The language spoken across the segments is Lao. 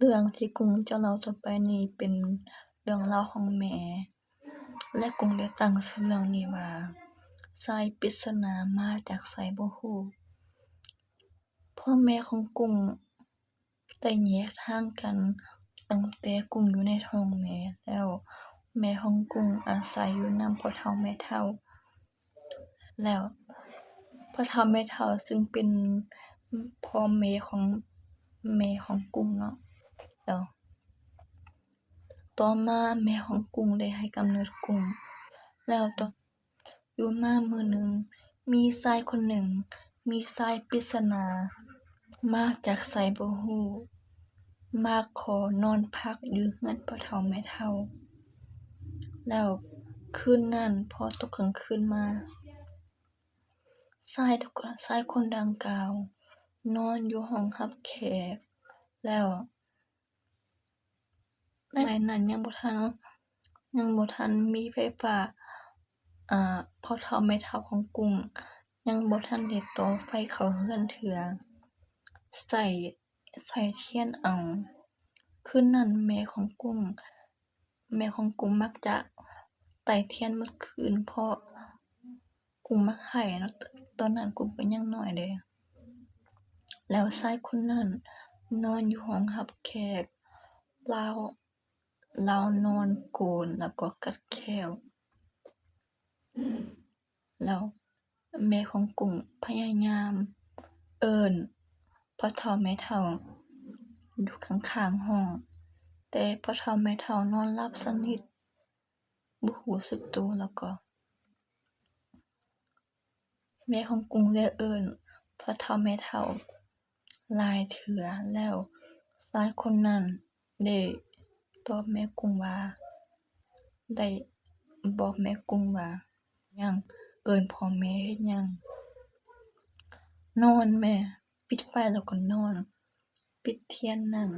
ເລື່ອງທີ່ກຸ້ງຈະເລົ່າຕໍ່ໄປນີ້ເປັນເລື່ອງລາວຂອງແມ່ ແລະ ກຸ້ງໄດ້ຕັ້ງຊື່ເລື່ອງນີ້ວ່າ ຊາຍປິດສະໜາມາຈາກໃສບໍ່ຮູ້. ພໍ່ແມ່ຂອງກຸ້ງໄດ້ແຍກທາງກັນຕັ້ງແຕ່ກຸ້ງຢູ່ໃນທ້ອງແມ່ແລ້ວ. ແມ່ຂອງກຸ້ງອາໄສຢູ່ນຳພໍ່ເຖົ້າແມ່ເຖົ້າ ແລ້ວພໍ່ເຖົ້າແມ່ເຖົ້າ ຊຶ່ງເປັນພໍ່ແມ່ຂອງ ແມ່ຂອງກຸ້ງເນາະ ແລ້ວຕໍ່ມາແມ່ຂອງກຸ້ງໄດ້ໃຫ້ກຳເນີດກຸ້ງ ແລ້ວຕໍ່ ຢູ່ມາມື້ໜຶ່ງ ມີຊາຍຄົນໜຶ່ງ ມີຊາຍປິດສະໜາມາຈາກໃສບໍ່ຮູ້ ມາຂໍນອນພັກຢູ່ເຮືອນພໍ່ເຖົ້າແມ່ເຖົ້າ. ແລ້ວຄືນນັ້ນພໍຕົກກາງຄືນມາ ຊາຍ ຊາຍຄົນດັ່ງກ່າວນອນຢູ່ຫ້ອງຮັບແຂກ ແລ້ວ ໃນສະໄໝນັ້ນຍັງບໍ່ທັນ ຍັງບໍ່ທັນມີໄຟຟ້າ ອາ ພໍ່ເຖົ້າແມ່ເຖົ້າຂອງກຸ້ງຍັງບໍ່ທັນໄດ້ຕໍ່ໄຟເຂົ້າເຮືອນເທື່ອ ໃຊ້ ໃຊ້ທຽນເອົາ. ຄືນນັ້ນແມ່ຂອງກຸ້ງ ແມ່ຂອງກຸ້ງມັກຈະໄຕ້ທຽນໝົດຄືນ ເພາະ ກຸ້ງມັກໄຫ້ເນາະ ຕອນນັ້ນກຸ້ງກໍຍັງນ້ອຍເດ້. ແລ້ວຊາຍຄົນນັ້ນນອນຢູ່ຫ້ອງຮັບແຂກ ລາວ ລາວນອນໂກນ ແລ້ວກໍກັດແຂ້ວ. ແລ້ວແມ່ຂອງກຸ້ງພະຍາຍາມເອີ້ນພໍ່ເຖົ້າແມ່ເຖົ້າຢູ່ຂ້າງໆຫ້ອງ ແຕ່ພໍ່ເຖົ້າແມ່ເຖົ້ານອນຫຼັບສະໜິດ ບໍ່ຮູ້ສຶກໂຕ ແລ້ວກໍ ແມ່ຂອງກຸ້ງໄດ້ເອີ້ນພໍ່ເຖົ້າແມ່ເຖົ້າຫຼາຍເທື່ອ ແລ້ວຊາຍຄົນນັ້ນໄດ້ຕອບແມ່ກຸ້ງວ່າ ໄດ້ບອກແມ່ກຸ້ງວ່າ ຫຍັງ ເອີ້ນພໍ່ແມ່ເຮັດຫຍັງ? ນອນແມ່ ປິດໄຟແລ້ວກໍນອນ ປິດທຽນນັ້ນ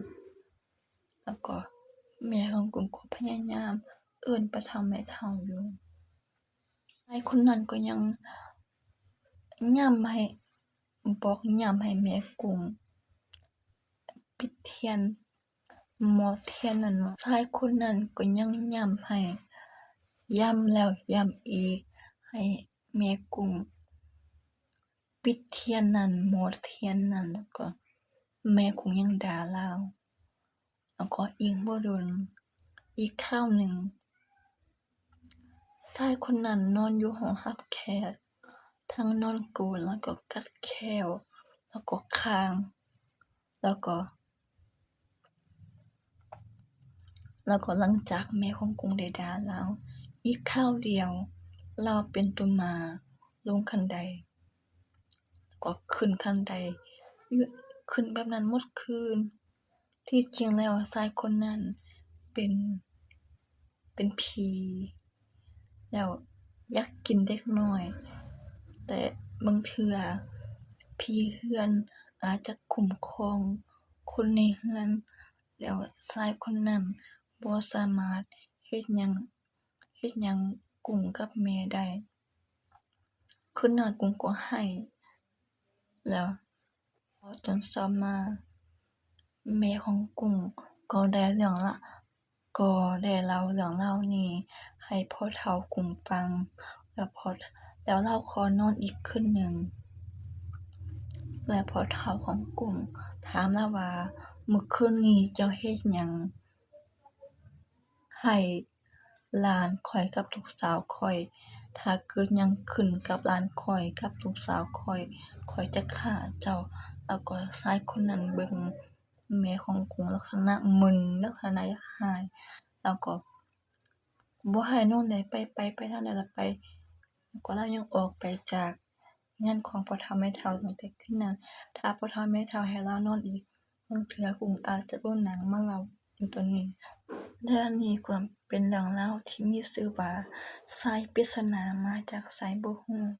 ແລ້ວກໍແມ່ຂອງກຸ້ງກໍພະຍາຍາມເອີ້ນພໍ່ເຖົ້າແມ່ເຖົ້າຢູ່. ຊາຍຄົນນັ້ນກໍຍັງຢ້ຳໃຫ້ ບອກຢ້ຳໃຫ້ແມ່ກຸ້ງປິດທຽນ ໝໍ້ທຽນນັ້ນເນາະ. ຊາຍຄົນນັ້ນກໍຍັງຢ້ຳໃຫ້ ຢ້ຳແລ້ວຢ້ຳອີກ ໃຫ້ແມ່ກຸ້ງປິດທຽນນັ້ນ ໝໍ້ທຽນນັ້ນ ແລ້ວກໍແມ່ກຸ້ງຍັງດ່າລາວ. ແລ້ວກໍອີກບໍ່ດົນ ອີກຄາວໜຶ່ງ ຊາຍຄົນນັ້ນນອນຢູ່ຫ້ອງຮັບແຂກ ທັງນອນໂກນ ແລ້ວກໍກັດແຂ້ວ ແລ້ວກໍຄາງ ແລ້ວກໍ ແລ້ວກໍຫຼັງຈາກແມ່ຂອງກຸ້ງໄດ້ດ່າລາວ ອີກຄາວດຽວ ລາວເປັນຕົວໝາລົງຄັນໄດ ແລ້ວກໍຂຶ້ນຄັນໄດ ຂຶ້ນແບບນັ້ນໝົດຄືນ. ທີ່ຈິງແລ້ວຊາຍຄົນນັ້ນເປັນ ເປັນຜີ ແລ້ວຢາກກິນເດັກນ້ອຍ ແຕ່ບາງເທື່ອຜີເຮືອນອາດຈະຄຸ້ມຄອງຄົນໃນເຮືອນ ແລ້ວຊາຍຄົນນັ້ນບໍ່ສາມາດເຮັດຫຍັງ ເຮັດຫຍັງກຸ້ງກັບແມ່ໄດ້. ຄືນນັ້ນກຸ້ງກໍໄຫ້ ແລ້ວພໍຕອນເຊົ້າມາ ແມ່ຂອງກຸ້ງກໍໄດ້ເລື່ອງລະ ກໍໄດ້ເລົ່າເລື່ອງລາວນີ້ໃຫ້ພໍ່ເຖົ້າກຸ້ງຟັງ ແລ້ວພໍ່ ແລ້ວລາວຂໍນອນອີກຄືນໜຶ່ງ ແລ້ວພໍ່ເຖົ້າຂອງກຸ້ງຖາມລາວວ່າ ມື້ຄືນນີ້ເຈົ້າເຮັດຫຍັງໃຫ້ ຫຼານຂ້ອຍກັບລູກສາວຂ້ອຍ ຖ້າເກີດຫຍັງຂຶ້ນກັບຫຼານຂ້ອຍກັບລູກສາວຂ້ອຍ ຂ້ອຍຈະຂ້າເຈົ້າ. ແລ້ວກໍຊາຍຄົນນັ້ນເບິ່ງແມ່ຂອງກຸ້ງລັກສະນະມຶນ ລັກສະນະຢາກຮ້າຍ ແລ້ວກໍບໍ່ໃຫ້ນອນໄດ້ ໄປ ໄປ ໄປທາງໃດລະໄປ. ແລ້ວກໍລາວຍັງອອກໄປຈາກເຮືອນຂອງພໍ່ເຖົ້າແມ່ເຖົ້າຕັ້ງແຕ່ຄືນນັ້ນ. ຖ້າພໍ່ເຖົ້າແມ່ເຖົ້າໃຫ້ລາວນອນອີກ ບາງເທື່ອກຸ້ງອາດຈະບໍ່ນັ່ງມາເລົ່າຢູ່ຕົວນີ້. ແລະ ອັນນີ້ກໍເປັນເລື່ອງລາວທີ່ມີຊື່ວ່າ ຊາຍປິດສະໜາມາຈາກໃສບໍ່ຮູ້.